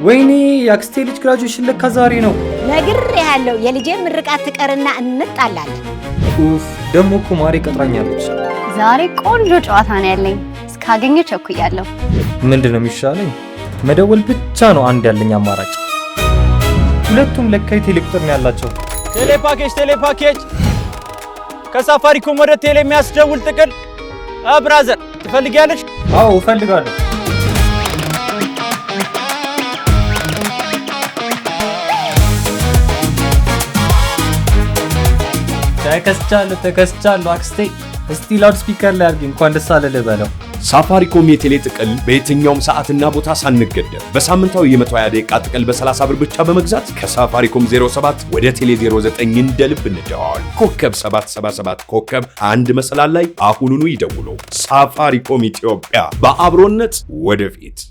ወይኔ፣ የአክስቴ ልጅ graduation ለካ ዛሬ ነው። ነግሬሃለሁ። የልጄን ምርቃት ትቀርና እንጣላለን። ኡፍ፣ ደሞ እኮ ማሬ ቀጥራኛለች። ዛሬ ቆንጆ ጨዋታ ነው ያለኝ። እስካገኘ ቸኩያለሁ። ምንድን ነው የሚሻለኝ? መደወል ብቻ ነው አንድ ያለኝ አማራጭ። ሁለቱም ለካ የቴሌ ቁጥር ነው ያላቸው። ቴሌ ፓኬጅ፣ ቴሌ ፓኬጅ፣ ከሳፋሪኮም ወደ ቴሌ የሚያስደውል ጥቅል። Brother፣ ትፈልጊያለሽ? አዎ፣ እፈልጋለሁ። ተከስቻለሁ፣ ተከስቻለሁ አክስቴ። እስቲ loud speaker ላይ አድርጊ፣ እንኳን ደስ አለህ ልበለው። ሳፋሪኮም የቴሌ ጥቅል በየትኛውም ሰዓትና ቦታ ሳንገደብ በሳምንታዊ የ120 ደቂቃ ጥቅል በ30 ብር ብቻ በመግዛት ከሳፋሪኮም 07 ወደ ቴሌ 09 እንደ ልብ እንደዋወል። *777*1# ላይ አሁኑኑ ይደውሉ። ሳፋሪኮም ኢትዮጵያ፣ በአብሮነት ወደፊት።